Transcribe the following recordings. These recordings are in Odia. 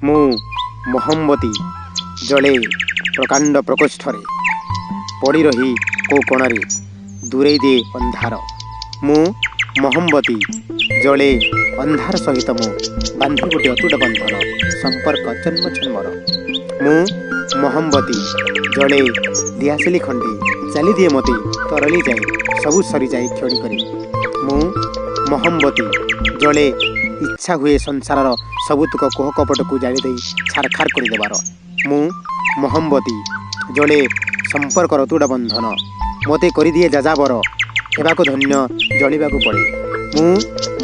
ମୁଁ ମହମବତୀ ଜଳେ ପ୍ରକାଣ୍ଡ ପ୍ରକୋଷ୍ଠରେ, ପଡ଼ି ରହି କେଉଁ କୋଣରେ ଦୂରେଇ ଦିଏ ଅନ୍ଧାର। ମୁଁ ମହମବତୀ ଜଳେ, ଅନ୍ଧାର ସହିତ ମୁଁ ବାନ୍ଧି ଗୋଟିଏ ଅତୁଟ ବନ୍ଧନ, ସମ୍ପର୍କ ଜନ୍ମ ଜନ୍ମର। ମୁଁ ମହମବତୀ ଜଳେ, ଦିଆସିଲି ଖଣ୍ଡେ ଚାଲିଦିଏ ମୋତେ, ତରଳି ଯାଏ ସବୁ, ସରିଯାଏ କ୍ଷଣିକରେ। ମୁଁ ମହମବତୀ ଜଳେ, ଇଚ୍ଛା ହୁଏ ସଂସାରର ସବୁତକ କୋହ କପଟକୁ ଜାଳିଦେଇ ଛାରଖାର କରିଦେବାର। ମୁଁ ମହମବତୀ ଜଳେ, ସମ୍ପର୍କର ଅତୁଟ ବନ୍ଧନ ମୋତେ କରିଦିଏ ଯାଯାବର, ହେବାକୁ ଧନ୍ୟ ଜଳିବାକୁ ପଡ଼େ। ମୁଁ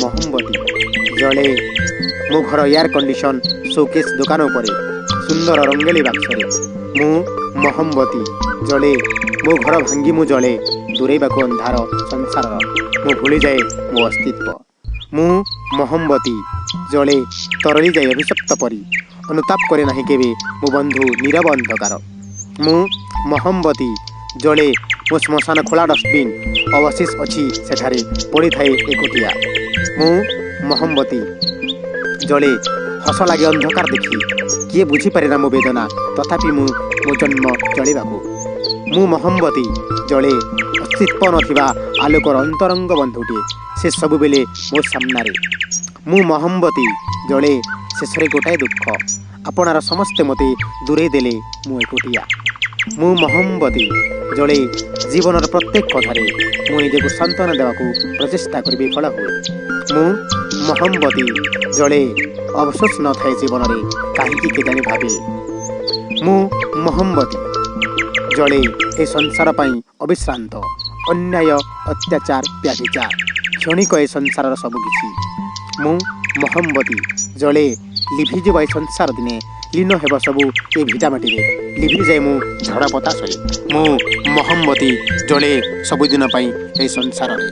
ମହମବତୀ ଜଳେ, ମୋ ଘର ଏୟାର କଣ୍ଡିସନ୍ ସୋକେସ୍ ଦୋକାନ ଉପରେ ସୁନ୍ଦର ରଙ୍ଗେଲି ବାକ୍ସରେ। ମୁଁ ମହମବତୀ ଜଳେ, ମୋ ଘର ଭାଙ୍ଗି ମୁଁ ଜଳେ ଦୂରେଇବାକୁ ଅନ୍ଧାର ସଂସାରର, ମୁଁ ଭୁଲିଯାଏ ମୋ ଅସ୍ତିତ୍ୱ। ମୁଁ ମହମବତୀ ଜଳେ, ତରଳି ଯାଏ ଅଭିଶପ୍ତ ପରି, ଅନୁତାପ କରେ ନାହିଁ କେବେ ମୋ ବନ୍ଧୁ ନୀରବ ଅନ୍ଧକାର। ମୁଁ ମହମବତୀ ଜଳେ, ମୋ ଶ୍ମଶାନ ଖୋଳା ଡଷ୍ଟବିନ୍ ଅବଶେଷ ଅଛି ସେଠାରେ ପଡ଼ିଥାଏ ଏକୁଟିଆ। ମୁଁ ମହମବତୀ ଜଳେ, ହସ ଲାଗେ ଅନ୍ଧକାର ଦେଖି, କିଏ ବୁଝିପାରେ ନା ମୋ ବେଦନା, ତଥାପି ମୁଁ ମୋ ଜନ୍ମ ଜଳିବାକୁ। ମୁଁ ମହମବତୀ ଜଳେ, ଅସ୍ତିତ୍ୱ ନଥିବା ଆଲୋକର ଅନ୍ତରଙ୍ଗ ବନ୍ଧୁଟିଏ, ସେ ସବୁବେଳେ ମୋ ସାମ୍ନାରେ। ମୁଁ ମହମବତୀ ଜଳେ, ଶେଷରେ ଗୋଟାଏ ଦୁଃଖ, ଆପଣାର ସମସ୍ତେ ମୋତେ ଦୂରେଇ ଦେଲେ, ମୁଁ ଏକୁଟିଆ। ମୁଁ ମହମବତୀ ଜଳେ, ଜୀବନର ପ୍ରତ୍ୟେକ କଥାରେ ମୁଁ ନିଜକୁ ସାନ୍ତ୍ୱନା ଦେବାକୁ ପ୍ରଚେଷ୍ଟା କରି ବିଫଳ ହୁଏ। ମୁଁ ମହମବତୀ ଜଳେ, ଅଫସୋସ ନଥାଏ ଜୀବନରେ, କାହିଁକି କେଜାଣି ଭାବେ। ମୁଁ ମହମବତୀ ଜଳେ, ଏ ସଂସାର ପାଇଁ ଅବିଶ୍ରାନ୍ତ, ଅନ୍ୟାୟ, ଅତ୍ୟାଚାର, ବ୍ୟାଭିଚାର, କ୍ଷଣିକ ଏ ସଂସାରର ସବୁକିଛି। ମୁଁ ମହମବତୀ ଜଳେ, ଲିଭିଯିବ ଏ ସଂସାର ଦିନେ, ଲୀନ ହେବ ସବୁ ଏ ଭିଟାମାଟିରେ, ଲିଭିଯାଏ ମୁଁ ଝଡ଼ ବତାସରେ। ମୁଁ ମହମବତୀ ଜଳେ ସବୁଦିନ ପାଇଁ ଏ ସଂସାରରେ।